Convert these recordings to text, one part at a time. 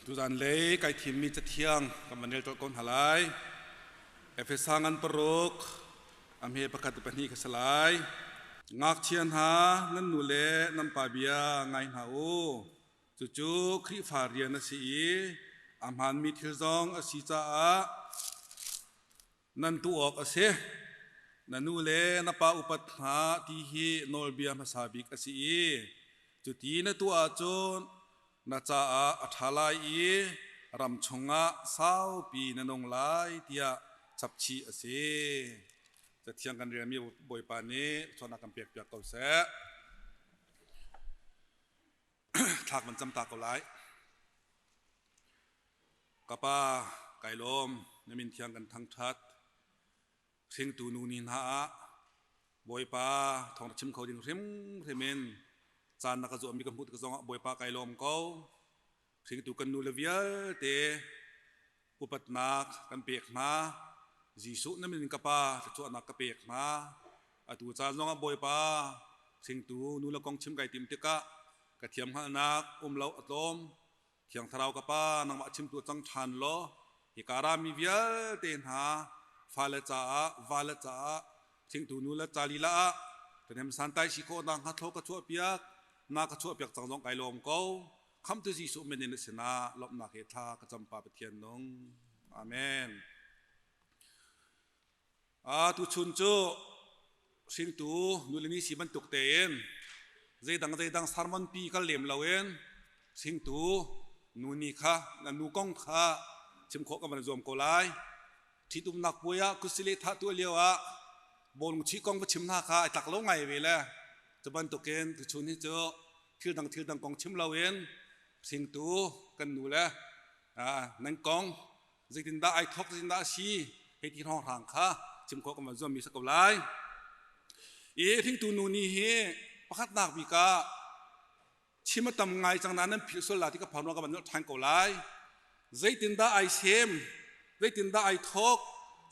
Tuzan lei kai thimmi cathiang kan van rel colh ko hna lai. Efesa ngan paruk a hme pakhat le pahnih ka si lai. Ngakchia hna nan nu le nan pa bia ngai hna u. Cucu Khrihfa rian a si i a hmaanmi thil zong a si caah nan tuah awk a si. Na nu le na pa upat hna ti hi nawlbia hmasa bik a si i cuti na tuah ahcun na caah a ṭha lai i ram chungah saupi na nung lai tiah chapchih a si. Cathiang kan relmi Bawipa nih chawnak kan pekpiak ko seh. Thlak van cam ta ko lai. Ka pa, kai lawm, na min thiang kan thangṭhat. Hringtu nu ni hna ah Bawipa thawng na chim kho ding hrimhrim in caan na ka zuahmi ka hmuh tik zongah Bawipa kai lawm ko. Hringtu kan nu le vialte upatnak kan pek hna. Jesuh na min in ka pa thluachuahnak ka pek hna. Atu caan zongah Bawipa hringtu nu le kong chim kai tim tikah ka thiam hngalhnak um lo a tlawm. Thiang Thlarau ka Pa, nangmah chimtu cang ṭhan law hika rami vialte hna fale caah, vale caah, thingtu nu le ca lila ah ṭhahnem santlai si khawh nakhnga thlaw ka chuahpiak, na ka chuahpiak cang zong kai lawm ko. Khamhtu Jesuh min in na sinah lawmhnak he thla ka cam Pa Pathian nung. Amen. Tuchun cu hringtu nule ni si bantuk tein zeidang zeidang sermon pi kal lem loin hringtu nu ni kha na nu kong kha chim khawh ka van zuam ko lai. Ṭhitumnak puai ah kusile thah tuah lio ah bawlung chih kong va chim hna kha ai tlak lo ngai ve le cu bantukin tuchun hi cu thil dang thil dang kong chim loin hringtu kan nu le nan kong zeitindah ai thawk zeitindah a si hei ti hrawnghrang kha chim khawh kan van zuammi si ko lai. I hringtu nu ni hi pakhatnak bik ah chim a tam ngai cang na nan philh sual la ti ka phang ka van nolh ṭhan ko lai. Zeitindah ai sem, zeitindah ai thawk,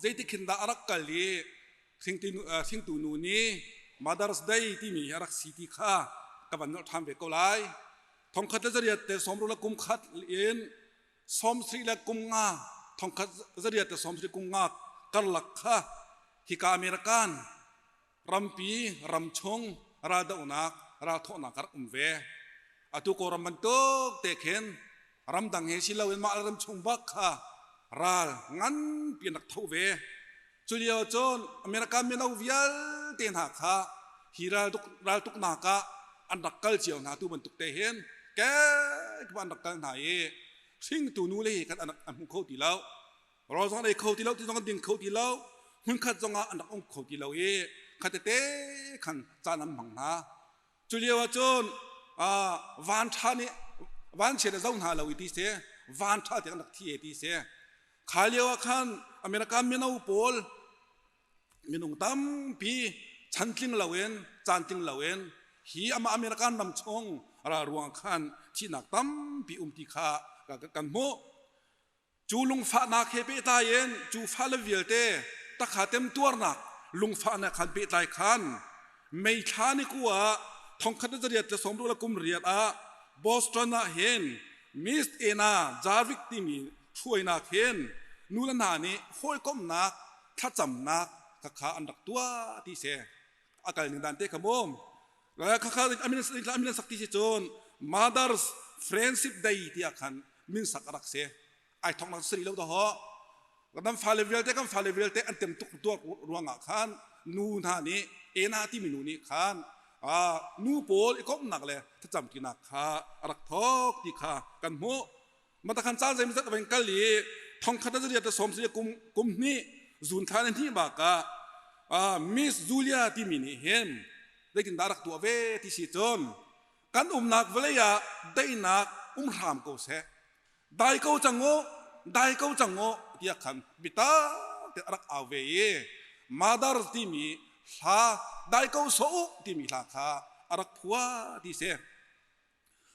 zeitik khin dah a rak kal i hringtu nu nih Mother's Day timi hi a rak si ti kha ka van nolh ṭhan ve ko lai. Thongkhat le zariat te sawmruk le kum khat in sawmsarih le kum nga thongkhat zariat le sawmsarih kum nga karlak kha hika American rampi ramchung raldohnak ralthawhnak a rak um ve. Atu Kawlram bantuk te khin ramdang he si loin mah ram chung bak kha ral nganpi an rak tho ve. Cu lio cun American mino vialte hna kha hi raltuknak ah an rak kal cio hna tu bantuk te hin kekip an rak kal hna i hringtu nu le hi khan an hmu kho ti lo. Rawl zong an ei kho ti lo, ti zong an ding kho ti lo, hmunkhat zong ah an rak um kho ti lo i khatete khan caan an hmang hna. Cu lio ah cun van ṭha nih vanchiat a zo hna lo i ti si, van ṭha tiang an rak thi e ti si. Kha lio ah khan American mino pawl minung tampi chantling loin caantling loin hi amah American ram chung ral ruang khan thihnak tampi um ti kha kan hmuh. Cu lungfahnak he pehtlai in cu fale vialte takha temtuarnak lungfahnak khan pehtlai khan May thla ni ku ah thongkhat le zariat le sawmruk le kum riat ah Boston ah hin Miss Ena Jarvik timi hruainak hin nu le hna nih hawikomhnak thlacamnak khakha an rak tuah ti si. A kal ning dan te kha mu. Khakha amin sak ti si cun Mother's Friendship Day tiah khan min sak a rak si. Ai thong nak sari lo da ho. Kan fale vialte kan fale vialte an tem tuk tuak ruangah khan nu hna nih ena timi nu nih khan nu pawl i komhnak le thlacam tinak kha a rak thok ti kha kan hmuh. Matakhan caan zeimawzat a van kal i thongkhat le zariat le sawm kum kum hnih zun thla le hnih bak ah Miss Julia timi nih hin zeitindah rak tuah ve ti si cun kan umnak vawlei ah daihnak um hram ko seh dai ko cang u dai ko cang u tiah khan bitak te rak au ve i mother timi hla dai ko so u timi hla kha a rak phua ti si.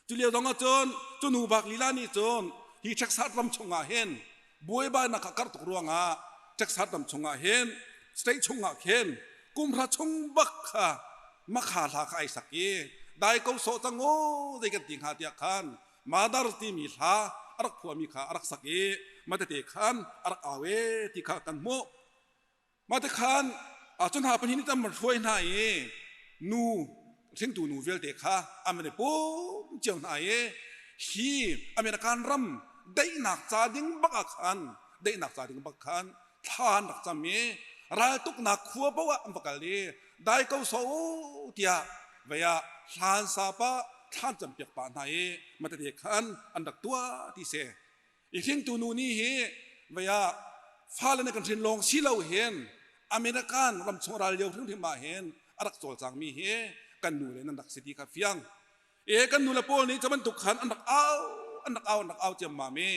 Cu lio zong ah cun cu nu bak lila nih cun hi Texas ram chungah hin buaibainak a karh tuk ruangah Texas ram chungah hin state chungah khin kumhra chung bak kha makha hla kha ai sak i dai ko sawh cang u zei kan ti hnga tiah khan mother timi hla a rak phuahmi kha a rak sak i matete khan a rak au e ti kha kan hmuh. Mah tikhan cu hna pahnih nih tam an hruai hna i nu hringtu nu vialte kha an van i pum cio hna i hi American ram daihnak ca ding bak ah khan daihnak ca ding bak khan thla an rak cam i raltuknak khua paoh ah an va kal i dai ko sawh u tiah vei ah hlan sa pa thlan campiak pah hna i matete khan an rak tuah ti si. I hringtu nu nih hi vei ah fale nih kan hrin lawng si lo hin American ram chung ral lio hrimhrim ah hin a rak cawlcangmi hi kan nu le nan rak si ti kha fiang. E kan nu le pawl nih cu bantuk khan an rak au an rak au an rak au ciammam i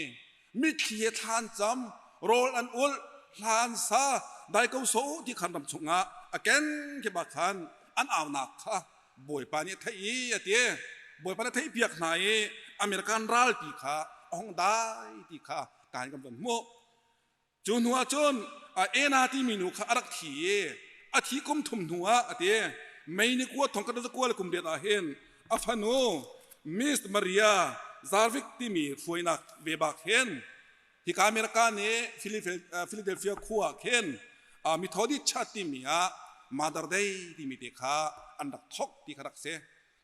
mitthli he thlan cam rawl an ulh hlan sa dai ko so ti khan ram chungah a ken khi ba khan an aunak kha Bawipa nih a theih i a ti. Bawipa nih a theihpiak hna i American ralpi kha a hung dai ti kha kan kan van hmuh. Cu hnu ah cun Ena timi nu kha a rak thi i a thi kum thum hnu ah a ti. Mei ni kua thong khat kua le kum riat ah hin a fanu Miss Maria Zarvik timi hruainak ve bak hin hika America nih Philadelphia khua ah khin Methodist Church timi ah Mother Day timi te kha an rak thok ti kha rak si.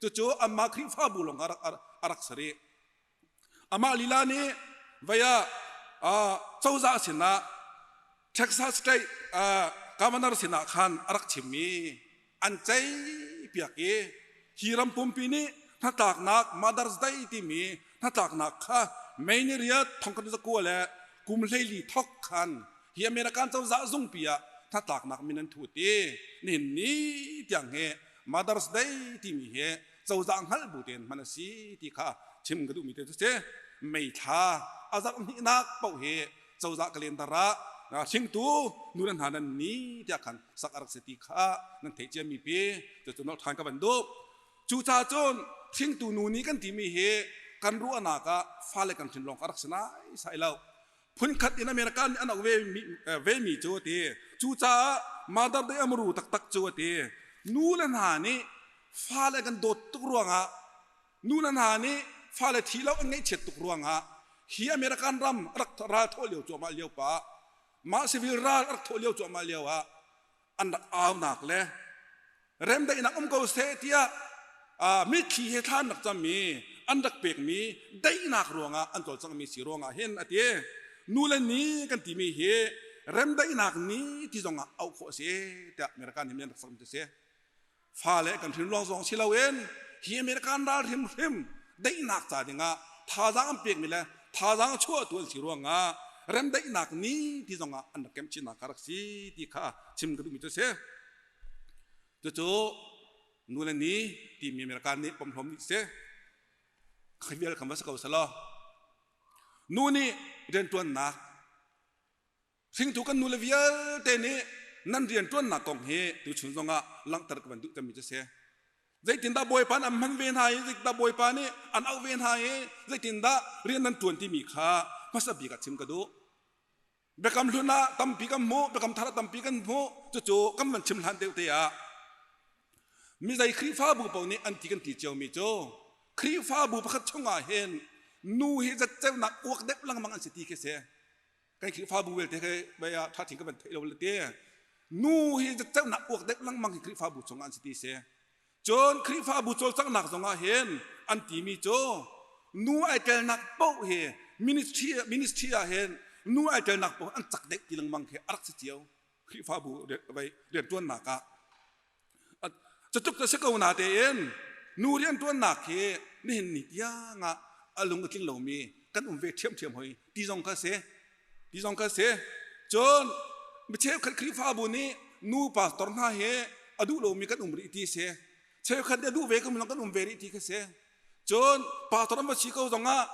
Cucu anmah Khrihfabu lawng a rak si rih. Amah lila nih vei ah cozah sinah Texas State governor sinah khan a rak chim i an ceihpiak i hi ram pumpi nih hnatlaknak Mother's Day timi hnatlaknak kha May ni riat thongkhat zakua le kum 14 thok khan hi American cozah zungpi ah hnatlaknak min an thut i nihin ni tiang hi Mother's Day timi hi cozah hngalh bu tein hman a si ti kha chim ka duhmi te cu si. May thla a zarh hnihnak paoh hi cozah calendar ah hringtu nu le hna nan ni tiah khan sak a rak si ti kha nan theih ciami pi cucu nolh ṭhan ka van duh. Cucaah cun hringtu nu ni kan timi hi kan ruahnak ah fale kan hrin lawng kha a rak si nai sai lo. Phunkhat in America nih an auh ve mi cu a ti. Cucaah Mother Day amru taktak cu a ti. Nu le hna nih fale kan dawt tuk ruangah, nu le hna nih fale thi lo an ngaihchiat tuk ruangah hi American ram rak ral thawh lio cuahmah lio pa mah civil ral rak thawh lio cuahmah lio ah an rak aunak le remdaihnak um ko seh tiah mitthli he thla an rak cammi an rak pekmi daihnak ruangah an cawlcanghmi si ruangah hin a ti. Nu le ni kan timi hi remdaihnak ni ti zongah auh khawh a si tiah American nih an rak sakmi cu a si. Fale kan hrin lawng zong si loin hi American ral hrimhrim daihnak ca dingah thazaang an pekmi le thazaang a chuahtu an si ruangah remdaihnak ni ti zongah an rak kemh chinnak kha rak si ti kha chim ka duhmi cu a si. Cucu nu le ni timi American nih pomhlawm nih si. Khi vial kha va si ko selaw nu nih rianṭuannak hringtu kan nule vialte nih nan rianṭuannak kong hi tuchun zongah langhter ka van duh cemmi cu si. Zeitindah Bawipa an hman ve hna i zeitindah Bawipa nih an auh ve hna i zeitindah rian nan ṭuan timi kha hmasa bik ah chim ka duh. Biakam hlun ah tampi kan hmuh, biakam thar ah tampi kan hmuh. Cucu kan van chim hlan deuh te ah mizei Khrihfabu paoh nih an ti kan ti ciomi cu Khrihfabu pakhat chungah hin nu hi zatceunak uak deuh lengmang an si ti khi si. Kan Khrihfabu vialte khi vei ah ṭha ka van theih lo le ti. Nu hi zatceunak uak deuh lengmang hi Khrihfabu chungah an si ti si. Cun Khrihfabu cawlcanghnak zongah hin an timi cu nu ai telnak paoh hi ministry ministry ah hin nu ai telnak paoh an cak deuh ti lengmang khi a rak si cio Khrihfabu rianṭuannak ah. Cutluk cu si ko na tein nu rianṭuannak hi nihin ni tiang ah a lung a tling lomi kan um ve ṭhiamṭhiam hoi ti zong kha si. Ti zong kha si. Cun mi cheukhat Khrihfabu nih nu pastor hna hi a duh lomi kan um rih ti si. Cheukhat nih a duh ve ko mi zong kan um ve rih ti kha si. Cun pastor an va si ko zongah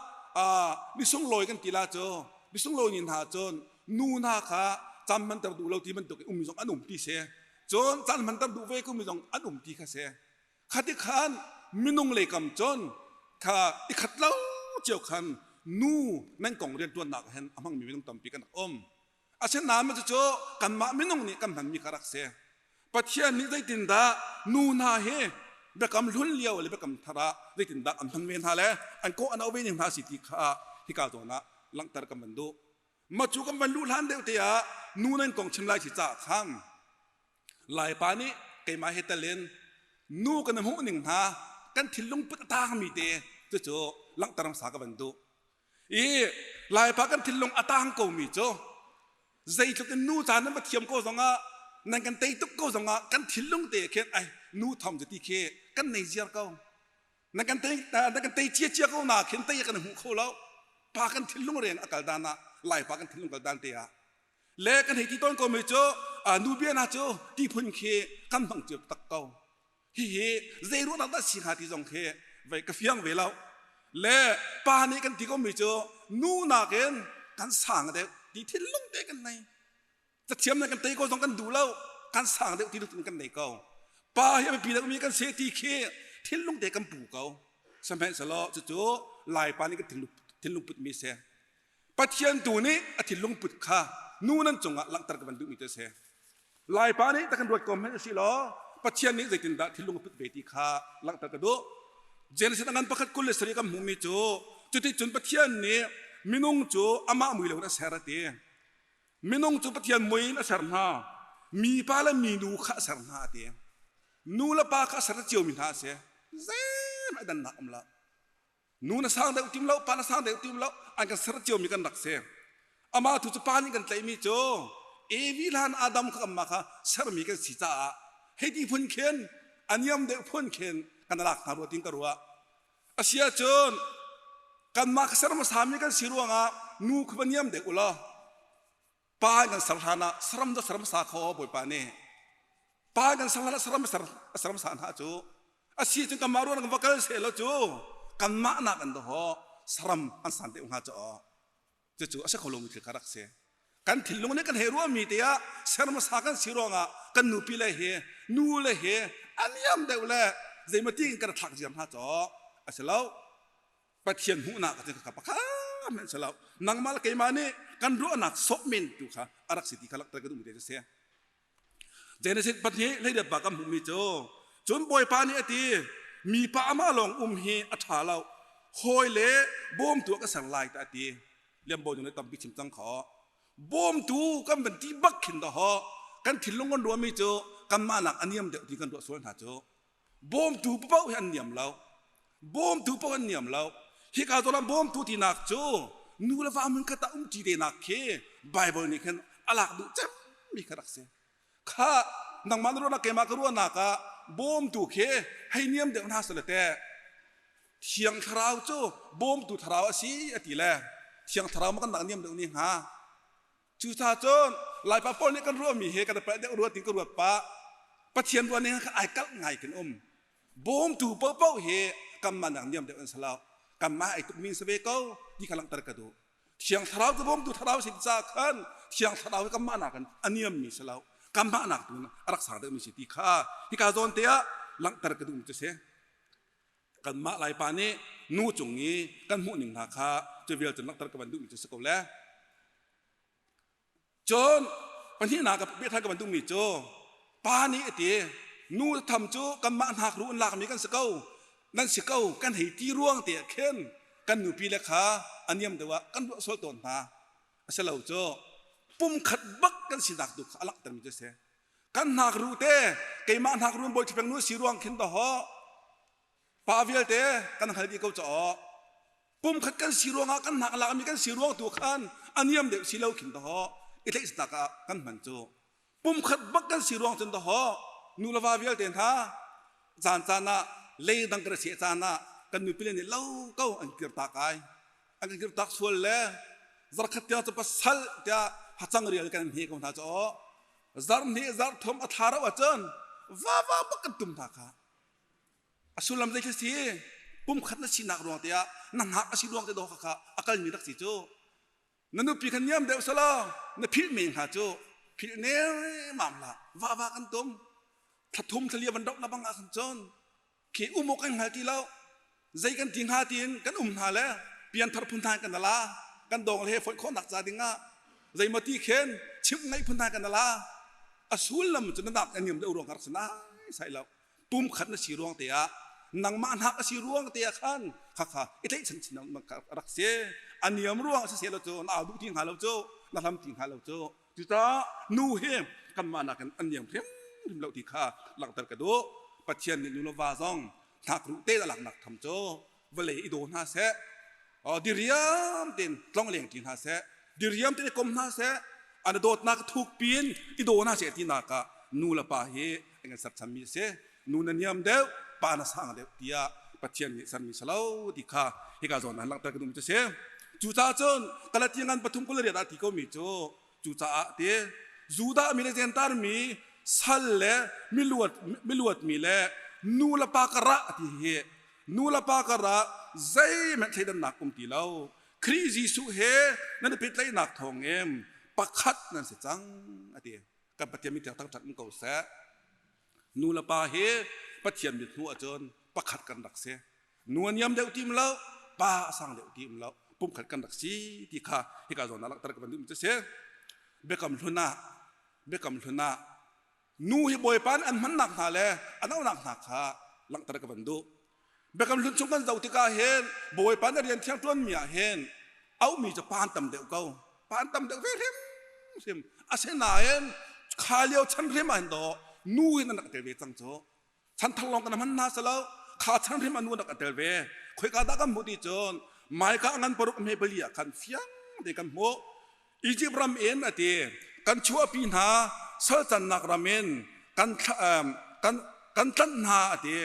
misunglawi kan ti la cu misunglawi ni hna cun nu hna kha caan hmanter duh lo ti bantuk in ummi zong an um ti si. Cun caan hmanter duh ve ko mi zong an um ti kha si. Khati khan minung lei kam cun kha i khat lo cio khan nu nan kong rianṭuannak hin a hmangmi minung tampi kan rak um. Asinain cucu kanmah minung nih kan hmanmi kha rak si. Pathian nih zeitindah nu hna hi biakam hlun lio le biakam thar ah zeitindah an hman ve hna le an kawh an auh ve ning hna si ti kha hika zawn ah langhter kan van duh. Ma cu kan van luh hlan deuh te ah nu nan kong chim lai si caah khan Laipa nih keimah he tel in nu kan hmuh ning hna kan thinlung put a tangmi te cucu langhter hmasa ka van duh. I Laipa kan thinlung a tang komi cu zeitluk in nu ca nan va thiam ko zongah nan kan tei tuk ko zongah kan thinlung te khin ai nu thom cu ti khi kan nei ziar ko. Na kan tei na kan tei cia cia ko na khin tei kan hmu kho lo. Pa kan thinlung reng a kal dan ah Laipa kan thinlung kal dan te ah le kan hei ti tawn ko mi cu nu bia na cu ti phun khi kan hmang cio tak ko. Hihi zei ruahnak dah si hnga ti zong khi vei ka fiang ve lo. Le pa nih kan ti ko mi cu nu nakin kan sang deuh ti thinlung te kan nei. Cathiam nan kan tei ko zong kan duh lo. Kan sang deuh ti lungthin kan nei ko. Pa hi a biapi deuh mi kan si ti khi thinlung te kan pu ko. Sihmanhsehlaw cucu Laipa nih kan thinlung put mi si. Pathian tu nih a thinlung put kha nu nan cungah langhter ka van duhmi cu a si. Laipa nih tak kan ruat ko hmanh usih law Pathian nih zeitindah thinlung a put ve ti kha langhter ka duh. Genesis a ngan pakhat 27 kan hmuhmi cu cuticun Pathian nih minung cu amah mui lo in a ser a ti. Minung cu Pathian mui in a ser hna. Mipa le minu kha a ser hna a ti. Nu le pa kha a ser ciomi hna a si. Zeihmanh dannak um lo. Nu na sang deuh tim lo, pa na sang deuh tim lo, an kan ser ciomi kan rak si. Amah tu cu pa nih kan tlaihmi cu Evi hlan Adam kha kanmah kha sermi kan si caah hei ti phun khin a niam deuh phun khin kan lak hna rua tin ka ruah. A si ahcun kanmah kha ser hmasami kan si ruangah nu kha va niam deuh u law pa kan ser hlan ah saram cu ser hmasa kho Bawipa nih pa kan ser hlan ah saram a ser hmasa hna cu a si cun kanmah ruang kan va kal seh law cu kanmah nak an doho saram an san deuh hnga cu cucu a si kho lomi thil kha rak si. Kan thinlung nih kan hei ruahmi te ah ser hmasa kan si ruangah kan nupi le hi nu le hi a niam deuh le zeimati in kan thlak ziar hna caw a si lo. Pathian hmuhnak ah cun kha pakhat hmanh si lo. Nangmah le keimah nih kan ruahnak sawh men tu kha a rak si ti kha langhter ka duhmi te cu si. Genesis 2 hleiriat pa kan hmuhmi cu cun Bawipa nih a ti mipa amah lawng um hi a ṭha lo hawi le bawmtu a ka ser lai tiah a ti liambo nih tampi chim cang kho bawmtu kan van ti bak khin dahawh kan thinlung kan ruahmi cu kanmah nak a niam deuh ti kan ruah sual hna cu Bawmtu paoh hi an niam lo. Bawmtu paoh an niam lo. Hika zawn ah bawmtu tinak cu nu le va hmunkhat ah umṭi tenak khi Bible nih khin a lak duh cemmi kha rak si. Kha nangmah na ruahnak keimah ka ruahnak ah bawmtu khi hei niam deuh hna seh teh Thiang Thlarau cu bawmtu thlarau a si a ti le Thiang Thlarau ma kan nak niam deuh ni hnga? Cucaah cun Laipa pawl nih kan ruahmi he kan i palh deuh rua tin ka ruat pah. Pathian ruah ning kha ai kalh ngai kan um. Bawmtu paohpaoh hi kanmah nak niam deuh an si lo. Kanmah ai tukmi si ve ko ti kha langhter ka duh. Thiang Thlarau cu bawmtu thlarau si caah khan Thiang Thlarau hi kanmah nakin a niammi si lo. Kanmah nak tu in a rak sang deuhmi si ti kha hika zawn te ah langhter ka duhmi cu si. Kanmah Laipa nih nu cung i kan hmuhning hna kha cu vial cun langhter ka van duhmi cu si ko le. Cun pahnihnak ka biathar ka van duhmi cu pa nih a ti nu tham cu kanmah hnakru in lakmi kan si ko nan si ko kan hei ti ruang te ah khin kan nupi le kha a niam deuh ah kan ruah sual tawn hna. A si lo cu pumkhat bak kan sinak tu kha a langhtermi cu a si. Kan hnakru te keimah hnakru in bawi ṭhipeng nu si ruang khin dahawh pa vialte kan hngal dih ko caw pumkhat kan si ruangah kan hnak lakmi kan si ruang tu khan a niam deuh si lo khin dahawh i tlaihnak ah kan hman cu pumkhat bak kan si ruang cun dahawh nu le va vialte hna caan caan ah lei dang kan seh caan ah kan nupi le nih lo ko an kir tak ai an kan kir tak sual le zarkhat tiang cu pasal tiah hacang rial kan hne ko hna caw Zarh hnih zarh thum a thla rauh ahcun va va bak kan tum hna kha. A sullam zei khi si? Pumkhat na sinak ruang te ah na hngak a si ruang te dawh kha a kalmi rak si cu. Na nupi kha niam deuh selaw na philh men hnga cu philh nemam hlah va va kan tum. Thla thum thla li van doh na bang ah khan cun khi um awk kan hngal ti lo zei kan ti hnga tiin kan um hna le pianthar phun hna kan la kan dong le foih khawhnak ca ding ah zeimaw ti khin chimh ngaih phun hna kan la a sullam cu na nak an niam deuh ruang har si nai sai lo pum khat na si ruang te ah nangmah hnak a si ruang te ah khan kha kha i tlaihchan chin rak si. A niam ruang si seh lo cu na au duh ti hnga lo cu, na hlam ti hnga lo cu. Cucaah nu hi kanmah nakin an niam hrimhrim lo ti kha langhter ka duh. Pathian nih nu le va zong hnakruh te a laknak tham cu vawlei i daw hna seh, diriam tein tlongleng ṭi hna seh, diriam tein i kom hna seh, an dawtnak thuk piin i daw hna seh tinak ah nu le pa hi an kan serchanmi a si. Nu na niam deuh, pa na sang deuh tiah Pathian nih sermi si lo ti kha hika zawn ah langhter ka duhmi cu a si. Cucaah cun Galatia ngan pathum 28 ah ti komi cu cucaah ti Judah mi le Jentail mi sal le miluat miluatmi le nu le pa karah ti hi nu le pa karah zeihmanh thleidannak um ti lo. Khrih Jesuh he nan i pehtlaihnak thawngin pakhat nan si cang a ti. Kan Pathian min tiang thangṭhat um ko seh. Nu le pa hi Pathian mit hmuh ahcun pakhat kan rak si. Nu a niam deuh ti um lo, pa a sang deuh ti um lo, pumkhat kan rak si ti kha hika zawn ah langhter ka van duhmi cu si. Biakam hlun ah biakam hlun ah nu hi Bawipa nih an hmannak hna le an auhnak hna kha langhter ka van duh. Biakam hlun chung kan zoh tikah hin Bawipa nih rian thiang ṭuanmi ah hin auhmi cu pa an tam deuh ko. Pa an tam deuh ve hrimhrim. Asinain kha lio chan hrim ah hin dawh nu in an rak tel ve cang cu. Chanthar lawng kan hman hna si lo. Kha chan hrim ah nu an rak tel ve. Khoika dah kan hmuh ti cun Maika ngan paruk hme pali ah khan fiang te kan hmuh. Egypt ram in a ti kan chuahpi hna sal cannak ram in kan kan kan tlanh hna a ti.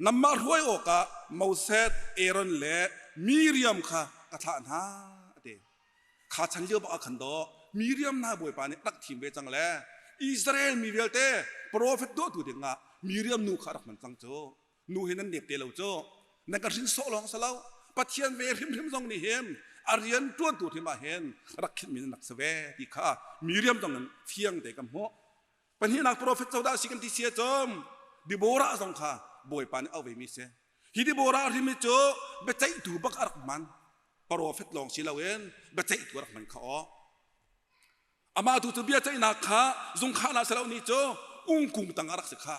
Nangmah hruai awkah Moses, Aaron le Miriam kha ka thlah hna a ti. Kha chan lio bak ah khan daw Miriam hna Bawipa nih rak thim ve cang le Israel mi vialte profet tuahtu dingah Miriam nu kha rak hman cang cu. Nu hi nan nep te lo cu. Nan ka hrin sawh lawng si lo. Pathian ve hrimhrim zong nih hin a rian ṭuantu hrim ah hin rak khinhmi nan rak si ve ti kha Miriam zong in fiang te ka hmuh. Pahnihnak profet codah si kan ti si ahcun Deborah zong kha Bawipa nih auh vemi si. Hi Deborah hrimi cu biaceihtu bak a rak hman. Profet lawng si loin biaceihtu a rak hman kha aw. Amah tu cu biaceihnak kha zungkhah lah si lo ni cu ungkung tang a rak si kha.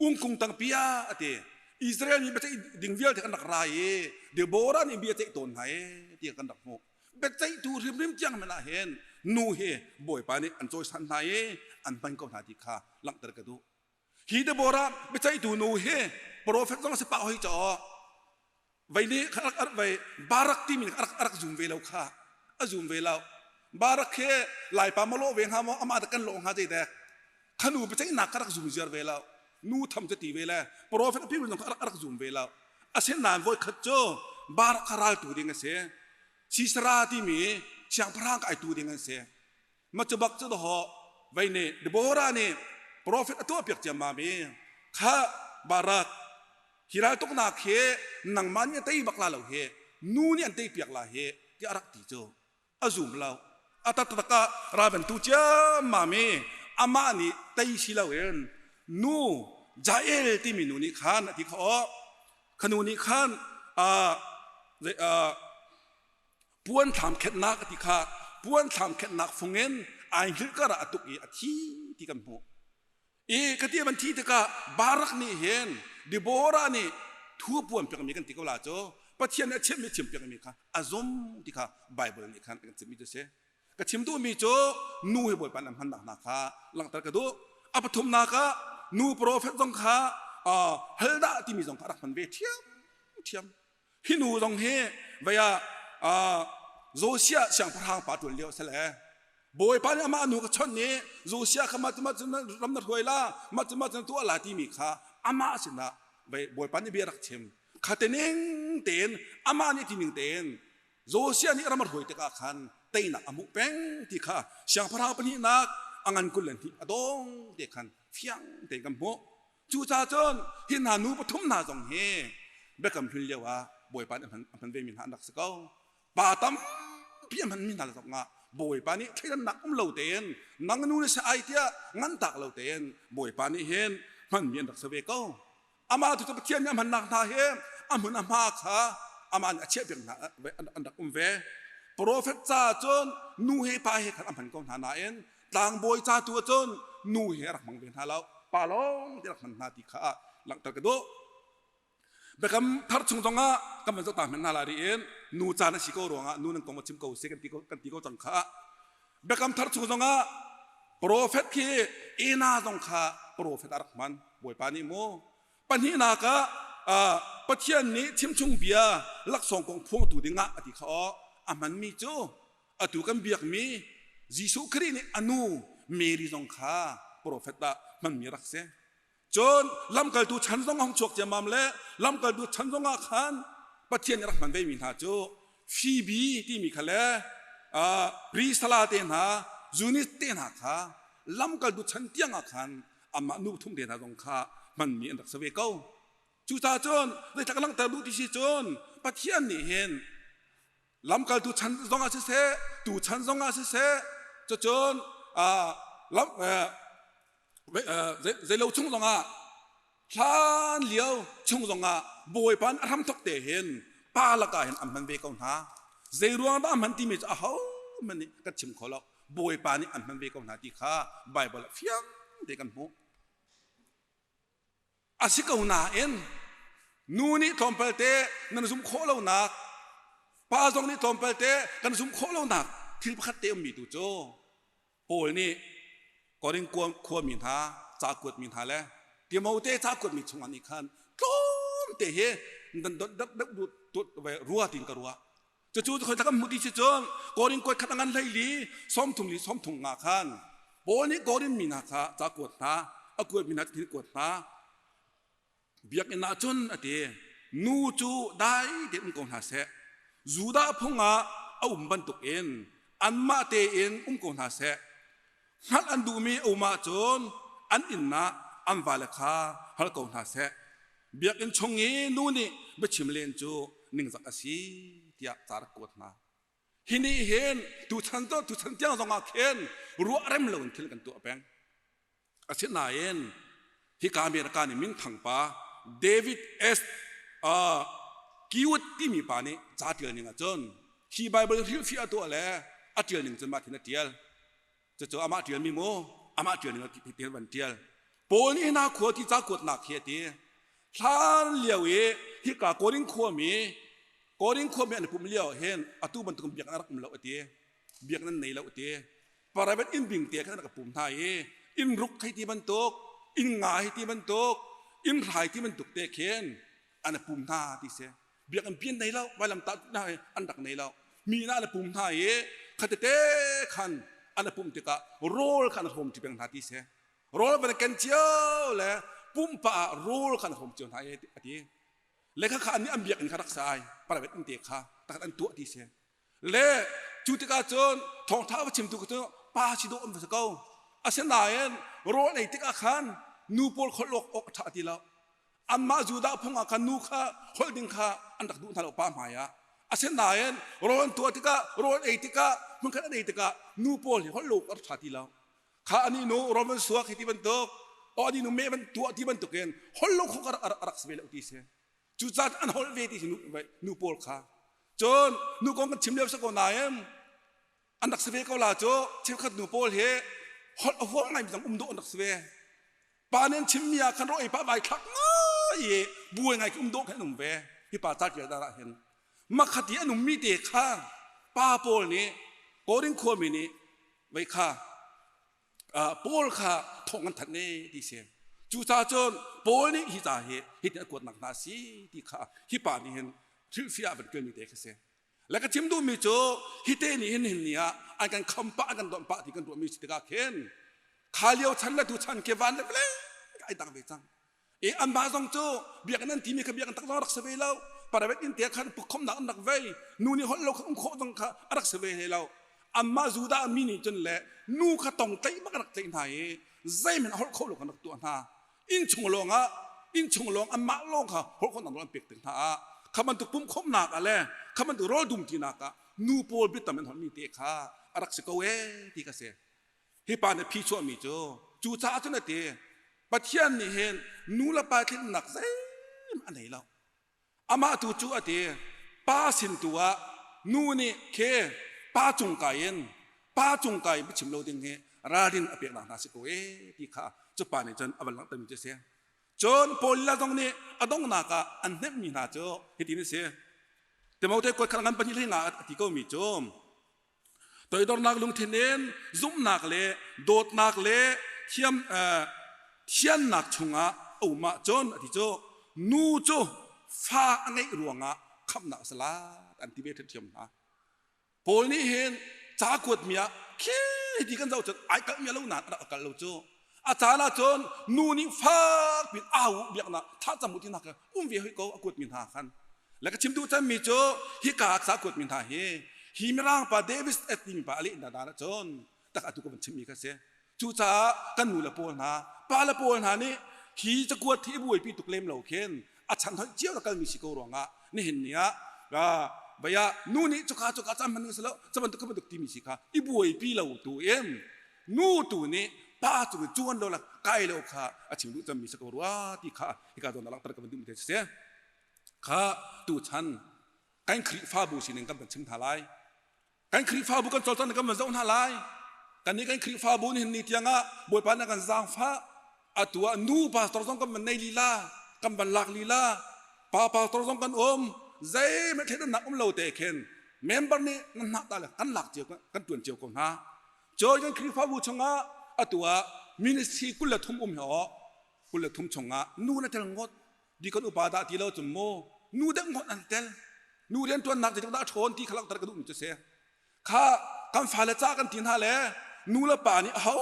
Ungkung tang pia a ti. Israel mi biaceih ding vialte kan rak ra i Deborah nih bia ceih tawn hna e ti kan rak hmuh. Biaceihtu hrimhrim tiang hmanh ah hin nu hi Bawipa nih an cawisan hna i an hman ko hna ti kha langhter ka duh. Hi Deborah biaceihtu nu hi profet zong a si pah hoi caw vei nih rak vei Barak timi rak rak zum ve lo kha a zum ve lo. Barak hi Laipa maw lawh ve hnga maw amah dah kan lawh hnga zei dek khanu biaceihnak ka rak zum ziar ve lo nu tham cu ti ve le profet a pi zong kha rak zum ve lo. Asinain voikhat cu Barak kha raltu ding a si. Sisera timi siangpahrang ka aitu ding an si. Ma cu bak cu daw vei nih Deborah nih profet a tuah piak ciammam i kha Barak hi raltuknak hi nangmah nih a tei bak la lo hi nu nih an tei piak la hi tiah a rak ti cu a zum lo. A taktak ah ralventu ciammam i amah nih tei si loin nu Jael timi nu nih khan a ti kha aw kha nu nih khan puan thlam khenhnak a ti kha puan thlam khenhnak fung in ai hngilh kar ah a tuk i a thi ti kan hmuh. I ka ti van thi tikah Barak nih hin Deborah nih thu puan piakmi kan ti ko la cu Pathian nih a chimmi chim piakmi kha a zum ti kha Bible nih khan a kan chimmi cu si. Ka chim duhmi cu nu hi Bawipa nih a hmannak hna kha langhter ka duh. A pathumnak ah nu profet zong kha Heldah timi zong kha a rak hman ve ṭhiamṭhiam. Hi nu zong hi vei ah Josiah siangpahrang pa ṭuan lio a si le Bawipa nih amah nu ka chawnh i Josiah kha mah cu mah cu ram na hruai la, mah cu mah cu na tuah la timi kha amah sinah vei Bawipa nih bia rak chim. Kha te ning tein amah nih ti ning tein Josiah nih ram a hruai tikah khan teinak a hmuh peng ti kha siangpahrang pahnihnak a ngan 22 a dong te khan fiang tein kan hmuh. Cucaah cun hi hna nu pathum hna zong hi biakam hlun lio ah Bawipa nih a hman vemi hna an rak si ko. Pa tampi a hmanmi hna zong ah Bawipa nih thleidannak um lo tein nang nu na si ai tiah ngan tak lo tein Bawipa nih hin hmanmi an rak si ve ko. Amah tu cu Pathian nih a hmannak hna hi a hmun a hma kha amah nih a chiah piak hna an rak um ve. Profet ca cun nu he pa he khan a hman ko hna nain tlangbawi ca tu ahcun nu he a rak hmang ve hna lo, pa lawng te rak hman hna ti kha langhter ka duh. Biakam thar chung zongah kan van zoh ta hmanh hna la riin. Nu caan a si ko ruangah nu nan kong va chim ko seh kan ti ko cang kha. Biakam thar chung zongah profet khi Ena zong kha profet a rak hman Bawipa nih mu. Pahnihnak ah Pathian nih chimchung bia laksawng kong phuangtu dingah a ti kha aw a hmanmi cu atu kan biakmi Jesuh Khrih nih a nu Mary zong kha profet ah hmanmi rak si. Cun lamkaltu chan zong a hung chuak ciammam le lamkaltu chan zong ah khan Pathian nih rak hman vemi hna cu Phoebe timi kha le Priscilla te hna, Zunis te hna kha lamkaltu chan tiang ah khan amah nu thum te hna zong kha hmanmi an rak si ve ko. Cucaah cun zeitlak langhter duh ti si cun Pathian nih hin lamkaltu chan zong ah siseh, tu chan zong ah siseh, cucun lam zeilo chung zongah hlan lio chung zongah Bawipa a hramthok te hin pa lakah hin an hman ve ko hna. Zei ruang dah an hman timi cu aho hmanh nih kan chim kho lo. Bawipa nih an hman ve ko hna ti kha Baibal ah fiang te kan hmuh. A si ko nain nu nih tlawmpal te nan zumh khawh lonak, pa zong nih tlawmpal te kan zumh khawh lonak thil pakhat te ummi tu cu Paul nih Korin khuami hna ca kuatmi hna le Timote ca kuatmi chungah nih khan tlawmte hi nan dot deuh rua tiin ka ruah. Cucu khoi kan hmuh ti si cun Korin kuat khat a ngan hlei li 30 li 30 nga khan Paul nih Korin mi hna kha ca kuat hna a kuatmi hna thil kuat hna Biakinn ah cun a ti, nu cu dai tein um ko hna seh. Judah phung ah a um bantukin anmah tein um ko hna seh. Hngalh an duhmi a um ahcun an inn ah an vale kha hal ko hna seh. Biakinn chung i nu nih biachim len cu ningzak a si tiah ca rak kuat hna. Hi nih hin tuchan tuchan tiang zongah khin ruah rem loin thil kan tuah peng. Asinain hika America nih minthang pa David S. Kiwat timi pa nih ca ṭial ning ahcun hi Baibal hrilhfiah a tuah le a ṭial ning cun mah thin a ṭial. Cucu amah ṭialmi mu amah ṭial ning ah van ṭial. Paul nih hna khua ti ca kuatnak hi a ti. Hlan lio i hika Korin khuami Korin khuami an i pumh lio hin atu bantuk biakinn a rak um lo a ti. Biakinn an nei lo a ti. Private inn bing te khan an rak pum hna i inn ruk hei ti bantuk inn nga hei ti bantuk inn hrai ti bantuk te khin an pum hna ti si. Biakinn pian nei lo vailam tah hna an rak nei lo. Mi na an pum hna i khatete khan an pum tikah rawl kha an hrawm ṭi peng hna ti si. Rawl van ken cio le pumpa ah rawl kha an hrawm cio hna a ti. Le kha kha an nih an biakinn kha rak sa ai private inn te kha takhat an tuah ti si. Le cu tikah cun thawngṭha va chimtu cu pa si dawh an va si ko. Asinain rawl ei tikah khan nu pawl kholh awk awk a ṭha ti lo. Anmah Judah phung ah khan nu kha holh ding kha an rak duh hna lo pa hmai ah. Asinain rawl an tuah tikah rawl ei tikah hmunkhat an ei tikah nu pawl hi holh lo awk a ṭha ti lo. Kha ani nu rawl van suak hi ti bantuk, o ani nu meh van tuah ti bantukin holh lo khuk a rak si ve lo ti si. Cucaah an holh ve ti si nu pawl kha. Cun nu kong kan chim lio si ko nain an rak si ve ko la cu cheukhat nu pawl hi holh a huam ngai mi zong um dawh an rak si ve. Pa nih an chimmi ah khan ro ei pa vai thlak ngai i buai ngai khi um dawh khan an um ve. Hi pa ca ṭial dar ah hin makhat i an ummi te kha pa pawl nih Korin khuami nih vei kha Paul kha thawng an thanh ne ti si. Cucaah cun Paul nih hi ca hi hitin a kuatnak hna a si ti kha hi pa nih hin hrilhfiah a van ṭuanmi te khi si. Le ka chim duhmi cu hi te nih hin hin ni ah an kan kham pah an kan donh pah ti kan ruahmi si tikah khin kha lio chan le tu chan ke van le vele ai dang ve cang. E anmah zong cu biakinn an timi kha biakinn tak zong rak si ve lo. Private inn te khan pukkhomnak an rak vei. Nu nih holh lo kha um khawh zong kha a rak si ve hlei lo. Anmah Judah mi nih cun le nu kha tong tlaih bak rak tlaih hna i zeihmanh holh kho lo khan rak tuah hna. Innchung lawng ah innchung lawng anmah lawng kha holh khawhnak nawl an pek tik hna ah kha bantuk pumkhawmnak ah le kha bantuk rawl dum tinak ah nu pawl biatam an holhmi te kha a rak si ko ee ti kha si. Hi pa nih phi chuahmi cu cucaah cun a ti Pathian nih hin nu le pa tlinnak zeihmanh a nei lo. Amah tu cu a ti pa sin tu ah nu nih khi pa cung kai in pa cung kai in biachim lo ding hi ralrin a peknak hna si ko ee ti kha cu pa nih cun a van langhtermi cu a si. Cun Paul la zong nih a donghnak ah an hnemhmi hna cu hitin a si. Timote kuat khat ngan pahnih hlei nga a ti ko mi cu toidornak lungthin in zumhnak le dawtnak le thiam thiannak chungah a um ahcun a ti cu nu cu fa a ngeih ruangah khamhnak a si lai an ti ve ṭhiamṭhiam hna. Paul nih hin ca kuatmi ah khi ti kan zoh cun ai kalhmi a lo nain a rak kal lo cu. A caan ah cun nu nih fak piin au biaknak thlacam u ti hna kha um ve hoi ko a kuatmi hna khan. Le ka chim duh cemmi cu hika ah ca kuatmi hna hi hi mirang pa Davis et timi pa a leh hna dan ahcun tak atu ka van chimmi kha si. Cucaah kan nu le pawl hna, pa le pawl hna nih hi cakuat hi i buaipi tuk lem lo khin a chan hoih cio na kalmi si ko ruangah nihin ni ah vei ah nu nih cuka cuka cam hman ding si lo cu bantuk kha bantuk timi si kha i buaipi lo tu in nu tu nih pa cung i cuan lo la kai lo kha a chim duh cemmi si ko rua ti kha hika zawn ah langhter ka van duhmi te si kha tuchan kan Khrihfabu sining kan van chim hna lai. Kan Khrihfabu kan cawlcangh kan van zoh hna lai. Kannih kan Khrihfabu nihin ni tiangah Bawipa nih kan zaangfah. Atu ah nu pastor zong kan van nei lila, kan van lak lila, pa pastor zong kan um. Zeihmanh thleidannak um lo te khin member nih nan hna ta le kan lak cio kan tuan cio ko hna. Cun kan Khrihfabu chungah atu ah ministry 23 um hi aw 23 chungah nu na tel ngot di kan upa dah ti lo cun mu nu deuh ngot an tel nu rianṭuannak zeitluk dah a ṭhawn ti kha langhter ka duhmi cu si kha kan fale ca kan ti hna le nu le pa nih aho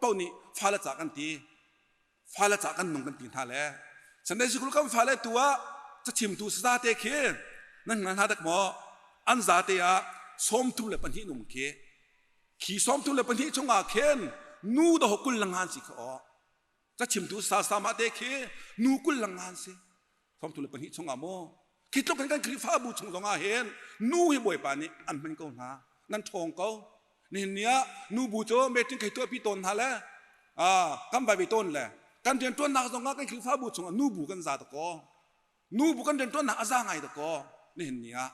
paoh nih fale ca kan ti fale ca kan nung kan ti hna le Sunday sikul kan fale tu ah cachimtu sazate khi nan hngal hna dak maw an zate ah 32 nung khi khi 32 chungah khin nu dawh kul langan si kha aw cachimtu sasama te khi nu kul langan si 32 chungah maw khi tluk in kan Khrihfabu chung zongah hin nu hi Bawipa nih an hman ko hna nan ṭhawng ko nihin ni ah nu bu cu meeting khei tuahpi tawn hna le kan vai ve tawn le kan rianṭuannak zongah kan Khrihfabu chungah nu bu kan za dakaw nu bu kan rianṭuannak a za ngai dakaw nihin ni ah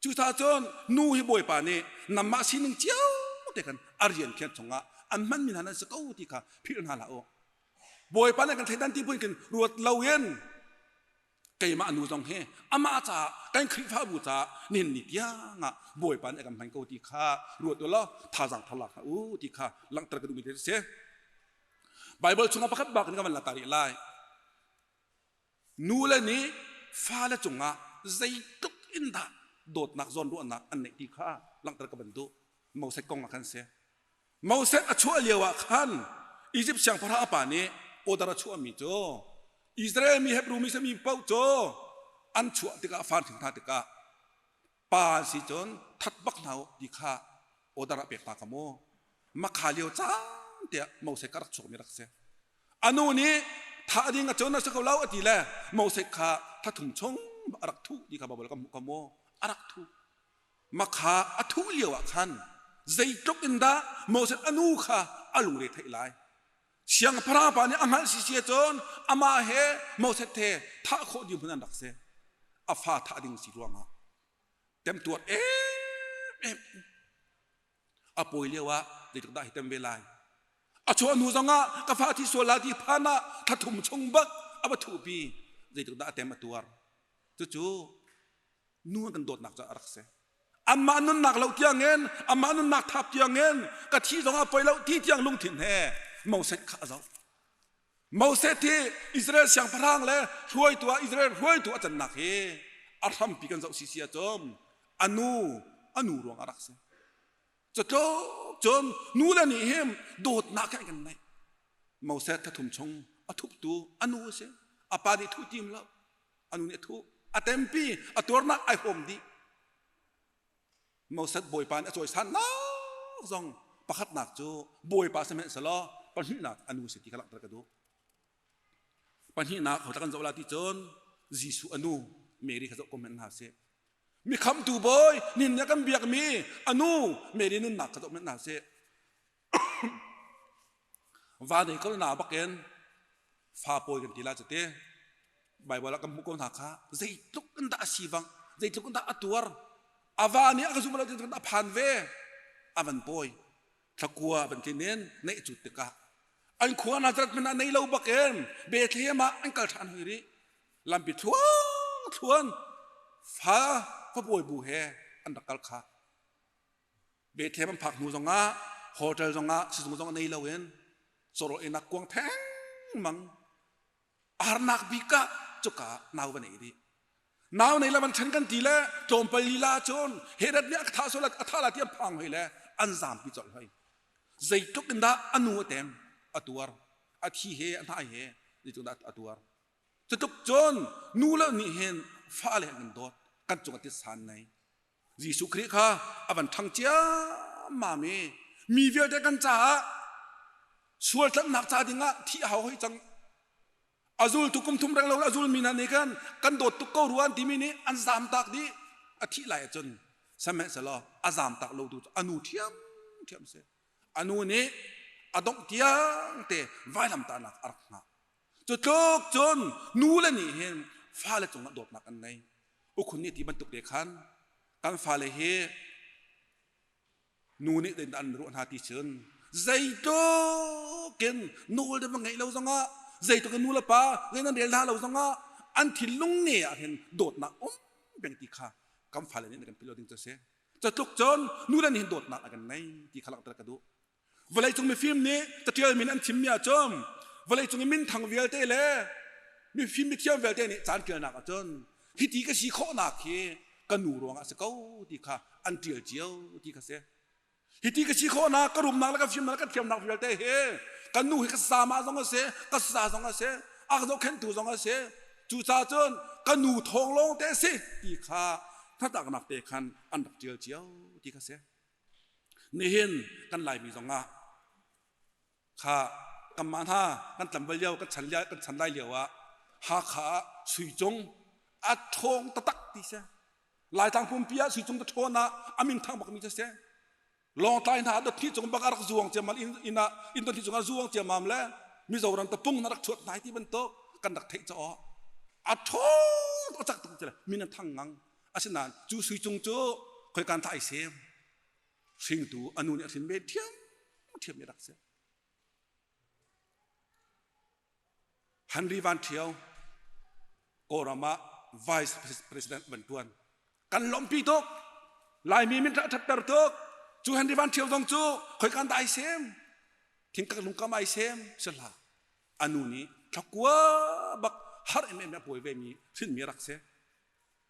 cucaah cun nu hi Bawipa nih nangmah sining cio te khan a rian khian chungah an hmanmi hna nan si ko ti kha philh hna hlah u Bawipa nih kan thleidan ti buin khin ruat loin keimah nu zong hi amah caah kan Khrihfabu caah nihin ni tiang ah Bawipa nih a kan hman ko ti kha ruat u law thazaang thar lak hna u ti kha langhter ka duhmi te si. Bible chungah pakhat bak in ka van la ta rih lai. Nu le nih fale cungah zeitluk in dah dawtnak zawnruahnak an neih ti kha langhter ka van duh. Moses kong ah khan si. Moses a chuah lio ah khan Izipt siangpahrang a pa nih order a chuahmi cu Israel mi Hebrew mi sami paoh cu an chuah tikah far hrin hna tikah pa an si cun that bak hna u ti kha order a pek hna ka mu makha lio caan tiah Moses ka rak chuakmi rak si anu nih thah ding a cun a si ko lo a ti le Moses kha thathum chung a rak thuh ti kha Bible kan hmuh ka mu a rak thuh Makha a thuh lio ah khan zeitluk in dah Moses a nu kha a lungre theih lai. Siangpahrang pa nih a hngalh si si cun amah he Moses he thah khawh ding hmun an rak si. A fa thah ding si ruangah temtuar em em a pawi lio ah zeitluk dah hi tem ve lai. A chuah hnu zongah ka fa thi sual la ti phan ah thla thum chung bak a va thuhpi zeitluk dah a tem a tuar. Cucu nu an kan dawtnak cu a rak si anmah nunnak lo tiangin amah nunnak thap tiangin ka thi zongah poi lo ti tiang lungthin he Moses kha a zoh Moses hi Israel siangpahrang le hruaitu ah Israel hruaitu a cannak hi a hrampi kan zoh sisi ahcun a nu a nu ruang a rak si cutluk cun nu le nih hin dawtnak he kan neih Moses thathum chung a thuptu a nu a si a pa nih thuh tim lo a nu nih a thuh a tempi a tuarnak ai hawm dih Moses bawipa nih a cawisannak zong pakhatnak cu bawipa sihmanhsehlaw pahnihnak a nu si ti kha langhter ka duh pahnihnak ho kan zoh la ti cun Jesuh a nu Mary kha zoh ko hmanh hna sih mi khamtu bawi nin nih kan biakmi a nu Mary nunnak kha zoh hmanh hna sih Va nei ko na bakin fa pawi kan ti la cu te Bible ah kan hmuh ko hna kha zeitluk in dah a sivang zeitluk in dah a tuar a va nih a ka zum lo ti a phan ve a van pawi thlakua van tlin in neih cut tikah an khua Nazareth hmanh ah nei lo bakin Bethlehem ah an kal ṭhan hoi rih lampi thluang thluan fa. fapawi bu he an rak kal kha. Bethlehem an phak hnu zongah hotel zongah sizung zong nei loin cawraw einak kuang theng mang arnak bik ah cuka nau va nei dih. Nau nei la van ṭhen kan ti le tlawmpal lila cun Herod nih a thah sual a thah la ti an phang hoi le an zampi colh hoi. Zeitluk in dah a nu a tem a tuar a thi he a hnai he zeitluk dah a tuar. Cutluk cun nu le nih hin fale an kan dawt kan cung a titsan nei. Jesuh Khrih kha a van ṭhang ciammam i mi vialte kan caah sual tlanhnak ca dingah thih a hau hoi cang. A zultu kum thum reng lo a zulmi hna nih khan kan dawt tuk ko rua an timi nih an zamtak dih. A thih lai ahcun sihmanhsehlaw a zamtak lo tu cu a nu ṭhiamṭhiam si. A nu nih a dongh tiang te vailamtahnak a rak hngah. Cu tluk cun nu le nih hin fale cungah dawtnak an ngei. Ukhun nih ti bantuk te khan kan fale hi nu nih zeitindah an ruah hna ti cun zeitluk in nawl de va ngeih lo zongah zeitluk in nu le pa zei nan rel hna lo zongah an thinlung ne ah hin dawtnak um peng ti kha kan fale nih kan philh lo ding cu a si. Cu tluk cun nu le nih hin dawtnak a kan ngei ti kha langhter ka duh. Vawleicung mifim nih catial min an thimmi ahcun vawleicung i minthang vialte le mifim mithiam vialte nih caan ṭialnak ahcun hiti ka si khawhnak hi ka nu ruangah a si ko ti kha an ṭial cio ti kha si. Hiti ka si khawhnak, ka rumnak le ka fimnak le ka thiamnak vialte hi ka nu hi ka sama zong a si, ka sa zong a si, a ka zohkhenhtu zong a si. Cucaah cun ka nu thawng lawng te a si ti kha hnatlaknak te khan an rak ṭial cio ti kha si. Nihin kan Laimi zongah kha kanmah hna kan tlangval lio kan chan lio kan chan lai lio ah Hakha ah Suicung a ṭhawng taktak ti si. Laitlang pumpi ah Suicung ka ṭhawn ah a min thang bakmi cu si. Lawngtlai hna dot hnih cung bak a rak zuang ciammam inn ah inn dot hnih cung ah zuang ciammam le Mizoram tapung na rak ṭhuat hna ti bantuk kan rak theih caw. A ṭhawng tuk a cak tuk ti min an thang ngang. Asinain cu Suicung cu khoikan thah ai sem. Hringtu a nu nih a hrin ve ṭhiamṭhiam mi rak si. Henry Van Ṭhio Kawlram ah Vice President van ṭuan. Kan lawmhpi tuk. Laimi min a ṭhatter tuk. Cu Henry Van Ṭhio zong cu khoikan dah ai sem? Thingkak lungkam ai sem si hlah. A nu nih thlakua bak har em em a pawi ve mi hrinmi rak si.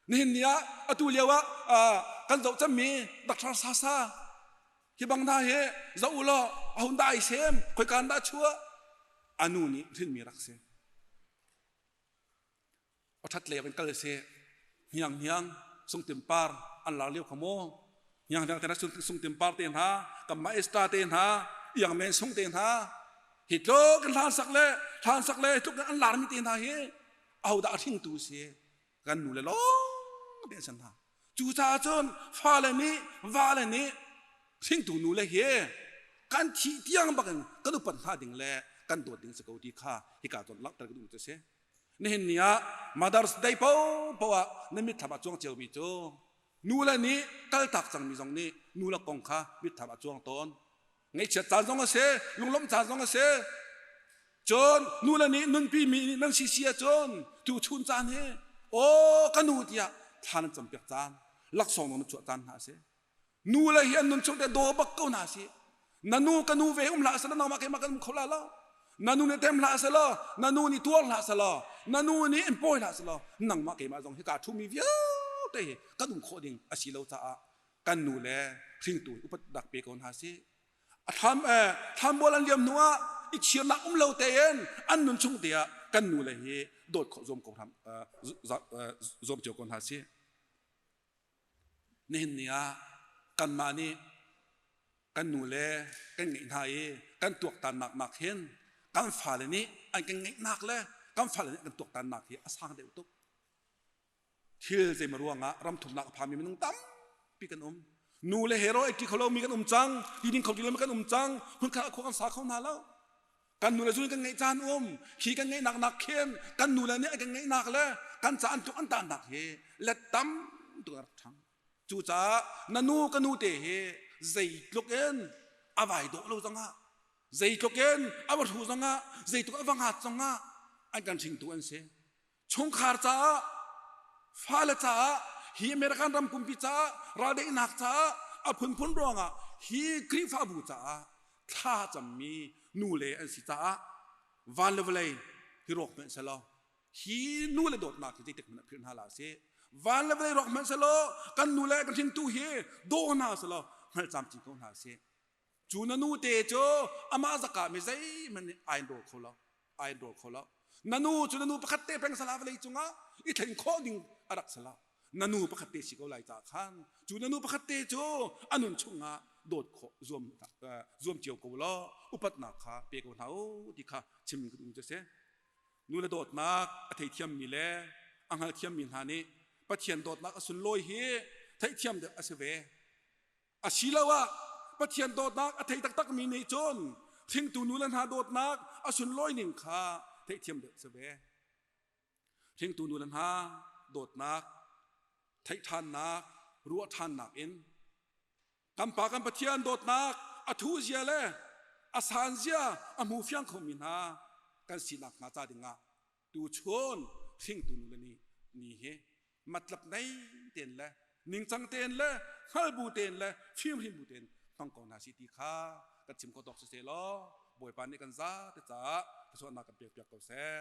Nihin ni ah atu lio ah kan zoh cemmi Dr. Sasa hi bang hna hi zoh u law a hun dah ai sem khoika dah chuah a nu nih hrinmi rak si. A ṭhat lei in kal si hniang hniang sungtim par an lar lio kha mu hniang hniang te hna sungtim par te hna kan maestra te hna iang men sung te hna hi tluk in hlan sak le hlan sak le tluk in an larmi te hna hi ahodah a hringtu si kan nu le lawng te an si hna cucaah cun fale nih vale nih hringtu nu le hi kan thih tiang bakin kan upat hna ding le kan dawt ding si ko ti kha hika cun langhter ka duh cu si nihin ni ah Mother's Day poah ah na mitthlam ah cuang ciomi cu nu le nih kaltak cangmi zong nih nu le kong kha mitthlam ah cuang tawn Ngaihchiat caan zong a si, lunglawmh caan zong a si. Cun nu le nih nunpi mi nih nan si si ahcun tuchun caan hi aw ka nu tiah thla nan campiak caan, laksawng zong na chuah caan hna a si. Nu le hi an nun chung te daw bak ko hna si. Na nu ka nu ve um hlah selaw nangmah keimah kan um kho la lo. Na nu nih tem hlah selaw, na nu nih tuar hlah selaw, na nu nih in pawi hlah selaw, nangmah keimah zong hi kaa ṭhumi vialte hi kan um khawh ding a si lo caah kan nu le hringtu upatnak pe ko hna sih. A thlam thlambual an liam hnu ah i chirnak um lo tein an nun chung te ah kan nu le hi dawt khawh zuam ko hram zuam cio ko hna sih. Nihin ni ah kanmah nih kan nu le kan ngeih hna i kan tuaktannak nak hin kan fale nih an kan ngeihnak le kan fale nih kan tuaktannak hi a sang deuh tuk. Thil zeimaw ruangah ramthumnak a phami minung tampi kan um. Nu le hero ei ṭi kho lomi kan um cang, ti ding kho ti lomi kan um cang, hmunkhat ah khua kan sa kho hna lo. Kan nu le zun kan ngeih caan um, khi kan ngeihnak nak khin kan nu le nih an kan ngeihnak le kan ca an tuk an tahnak hi let tam tuk a rak ṭhang. Cucaah na nu ka nu te hi zeitluk in a vai dawh lo zongah zeitluk in a va hru zongah zeitluk a va ngat zongah an kan hringtu an si. Chungkhar caah, fale caah hi American ram pumpi caah, raldaihnak caah, a phunphun ruangah hi Khrihfabu caah thla cammi nu le an si caah van le vawlei hi rawk hmanh selaw hi nu le dawtnak hi zeitik hmanh ah philh hna la sih. Van le vawlei rawk hmanh selaw kan nu le kan hringtu hi daw hna selaw hngalh camcin ko hna sih. Cu na nu te cu amah zaka mi zeihmanh nih ai rawl kho lo, ai rawl kho lo. Na nu cu na nu pakhat te peng sala vawlei cungah i thlen khawh ding a rak sala. Na nu pakhat te si ko lai ca khan cu na nu pakhat te cu a nun chungah dawt khawh zuam zuam cio ko law upatnak kha pe ko hna u ti kha chim ka duh cu si. Nu le dawtnak a theithiammi le a hngalthiammi hna nih Pathian dawtnak a sunlawi hi theihthiam deuh a si ve. Asiloah Pathian dawtnak a thei taktakmi nih cun hringtu nu le hna dawtnak a sunlawi ning kha theihthiam deuh si ve. Hringtu nu le hna dawtnak theih ṭhannak, ruah ṭhannak in kan Pa kan Pathian dawtnak a thu zia le a san zia a hmu fiang khomi hna kan sinak hnga ca dingah tuchun hringtu nu le ni ni hi matlap nei tein le ningcang tein le hngalbu tein le fimhrim bu tein hmang ko hna si ti kha kan chim ko tawk si seh law Bawipa nih kan za te caah thluachuahnak kan pek piak ko seh.